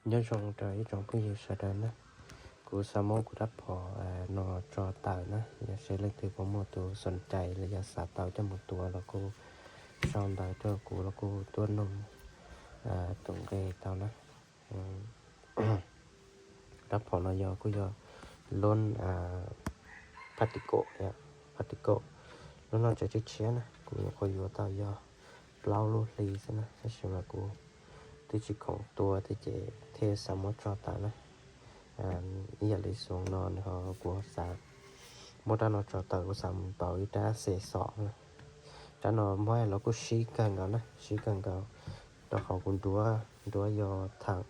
Nyob zoo rau ib tsoom phooj ywg sawv daws na, kuv xav muab kuv rab phom no tso tawm na, yog seb leej twg puas muaj tus xoom cai los yog xav tau coj mus tua los kuj sau ntawv rau kuv los kuj tuaj noog tus nqe tau na. Rab phom no yog kuj yog lub phatic, phatic, lub noj tsawv tshiab tshiab na, kuv nyuam qhuav yuav tau yog plaub lub hli xwb na, tab sis mas kuv twb tsis khoom tua thiab ces thiaj xav muab tso tawm na. Ib yam li xyoo no nws ho kuv xav muab rab no tso tawm, kuv xav mus pauv ib rab xe xom na. Rab no muab los kuj sib kawg nkaus na, sib kawg nkaus, rau qhov kuv nruab, nruab yog thav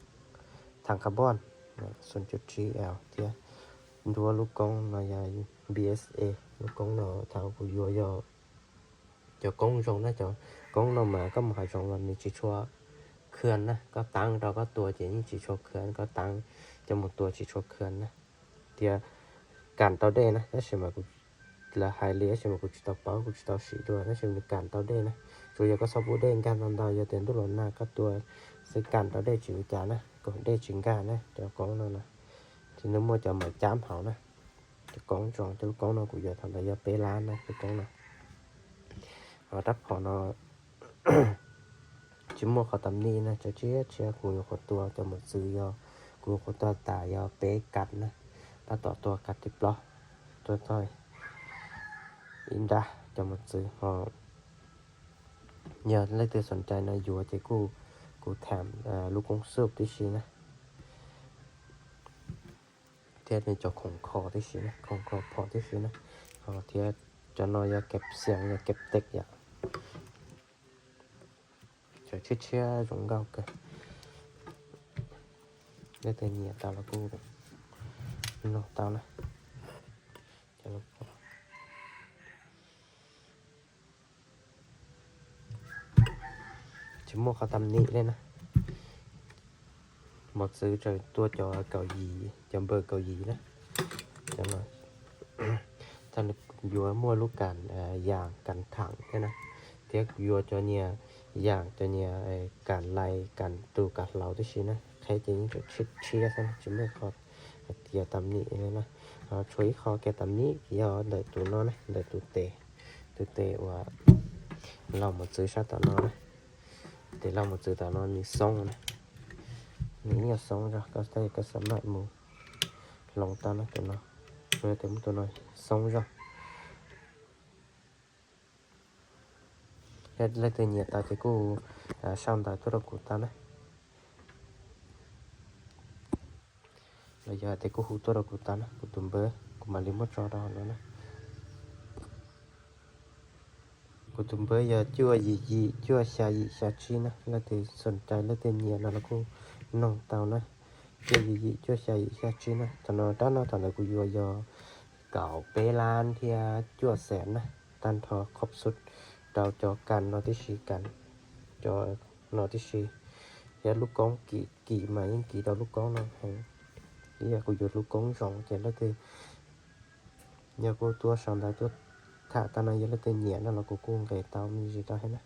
carbon xoom cuaj tsib L thiab nruab lub koob no yog B S A. Lub koob no thaum kuv yuav yog cov koob zoo na, cov koob no mas koj mus hav zoov los nws tsis tshua khwv na, koj taab rau koj tua ces yeej tsis tshua khwv, koj taab coj mus tua tsis tshua khwv na. Tias kam tau dej na, tab sis mas kuv, lawv hais li tab sis mas kuv tsis tau paub, kuv tsis tau sim dua, tab sis nws kam tau dej na. Tsuas yog koj txhob pub dej nkag ntau ntau, yog tias ntuj los nag koj tua xwb kam tau dej tsis ua cas na, kom dej tsis nkag na cov koob no na. Ces nws muaj cov maiv cab hauv na, cov koob zoo, cov lub koob no kuv yuav thaum ntawd yog peb lab na, cov koob no. Ho rab phom no tsis muaj qhov tam nim na, tsawv tshiab tshiab, kuv nyuam qhuav tua cov mos txwv yog, kuv nyuam qhuav tua tas yog peb kas na, tab tom tua kas thib plaub, tua txog ib nrab cov mos txwv ho. Yog leej twg xoom cai no yuav ces kuj, kuv tham lub koob xub tib si na, thiab cov khoom kho tib si na, khoom kho phom tib si na. Ho thiab cov no yog kev xiam, yog kev tes yom. Cov tshiab tshiab zoo nkauj kawg. Leej twg nyiam tau los kuj nug tau na. Tsis muaj qhov tam nim li na. Mos txwv tseem tua cov kaum yim, cov npawb kaum yim na. Thaum yuav muaj lub kas yas kas tham thiab na, thiab kuv yuav cov niag yas, cov niag kas lais, kas tus kas hlaus tib si na, qheb ces yeej tseem tshiab tshiab xwb, tsis muaj qhov hais tias tam nim li na. Tshuav ib qho kev tam nim yog ntawm tus no na, ntawm tus tes, tus tes uas laug mos txwv sab tom no na. Tes laug mos txwv tom no nws xoob na, nws ib nyuag xoob zog, koj xav mam mus hloov tau na tus no, tes muab tus no xoob zog. Yog leej twg nyiam tau ces kuj sau ntawv tuaj rau kuv tau na. Los yog hais tias kuj hu tuaj rau kuv tau na, kuv tus npawb kuv mam li muab tso rau no na. Kuv tus npawb yog cuaj yim yim cuaj xya yim xya tsib na, leej twg xoom cai leej twg nyiam no los kuj noog tau na. Cuaj yim yim cuaj xya yim xya tsib na, thaum no rab no thaum ntawd kuv yuav yog kaum peb lab thiab cuaj xees na, tag nrho khob xub rau cov kas no tib si, kas cov no tib si, thiab lub koob kim kim mas yeej kim rau lub koob no heev. Ib yam kuv yuav lub koob zoo ces leej twg yog kuj tuaj sau ntawv tuaj tham tau no, yog leej twg nyiam no los kuv kuj nqes tau me ntsis tau thiab na.